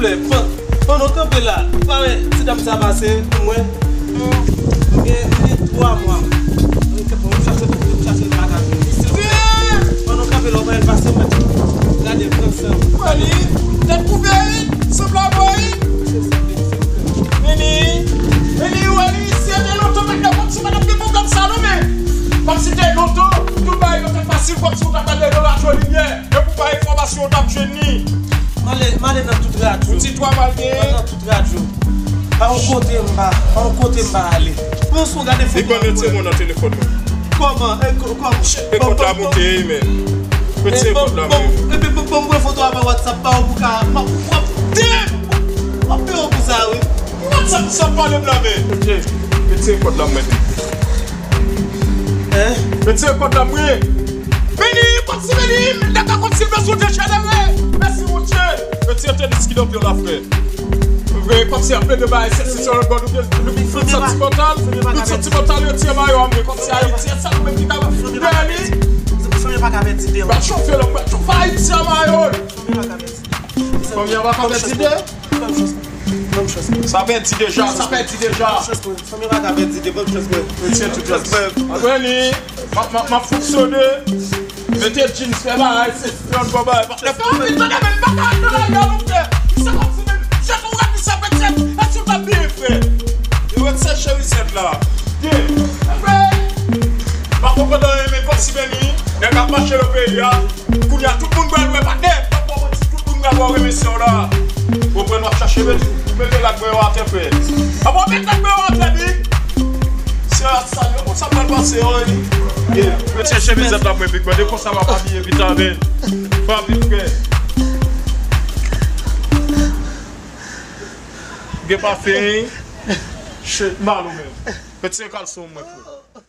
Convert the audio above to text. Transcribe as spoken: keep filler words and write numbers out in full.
Silvouplè, pan-, pandan w kanpe la, pa wè ti dam sa pase pou mwen. M gen, m gen twa mwa. Mwen chache, mwen chache l pa ka vini. Silvouplè, pandan w kanpe la, w pa wè l pase mwen. Gade, pran san. Wè li, tèt koupe, wi, sanble bò, wi. Vini, vini, wè li, si te lontan, mwen te konn si mwen t ap gen pwoblèm sa, non, men. Kòmsi te lontan, tout bagay yo te fasil, kòmsi w t ap gade nan radyo limyè. Epi w pa enfòmasyon w t ap jwenn li. M ale, m ale nan tout radyo. Yon ti twa m al genyen. M nan tout radyo. Pa yon kote m pa, pa yon kote m pa ale. Pran sou gade foto. Li ban retire mo nan telefòn mwen. Kòman? E, kò-, kòman? E kòd la moute, wi, men. Retire kòd la, men. Epi bon, bon, bon, foto a pa WhatsApp pa ou pou ka, m ap, w ap, damn! W ap peye w pou sa, wi. Ki WhatsApp sa pale m la, men? Retire, retire kòd la, men. Hein? Retire kòd la, mwen. Vini, kòmsi vini, nèg la kòmsi l bezwen dejenere. Mèsi, Bondye. Retire tenis ki nan pye w la, frè. Vre, kòmsi ap plede bay, se, se, se, lòt bò, nou, nou, nou santimantal, nou santimantal, retire mayo a, mwen, kòmsi Ayiti, e sèl ou menm ki ka dèyè li. Fanmi a pa ka pèdi de. Ba chofè, lòt, ba chofè Ayiti a mayo. Fanmi a pa ka pèdi de. Fanmi a pa ka pèdi de. Ban m chans mwen. Ban m chans mwen. Sa pèdi deja, sa pèdi deja. Ban m chans mwen. Fanmi pa ka pèdi de, ban m chans mwen. Retire tout chans mwen. Apre li, m ap, m ap, m ap fonksyone. Mete jeans, fè bagay, se yon bon bagay. Patnè, fè anpil bagay, men pa ka nan lari a non, frè. Se kòmsi menm, jèt ou rèd li sa pèdi, èske w t ap byen, frè? Li retire chemizèt la. Byen. Frè, pa konprann anyen, men kòmsi men li, nèg ap mache nan peyi a. Kounye a, tout moun pral wè, patnè. Tout moun pral wè, remesye w la. Ou pran, w ap chache met, mete lak mwen yo atè, frè. Apa w met lak mwen yo atè, big? Se a sa yo, konsa pral pase, wi. Yeah. Retire chemizèt la, mwen, big, mwen, de konsa m ap abiye vit la, men. Pa vit, frè. Gen pafen, wi. Shit, mal ou menm. Retire kalson mwen, frè.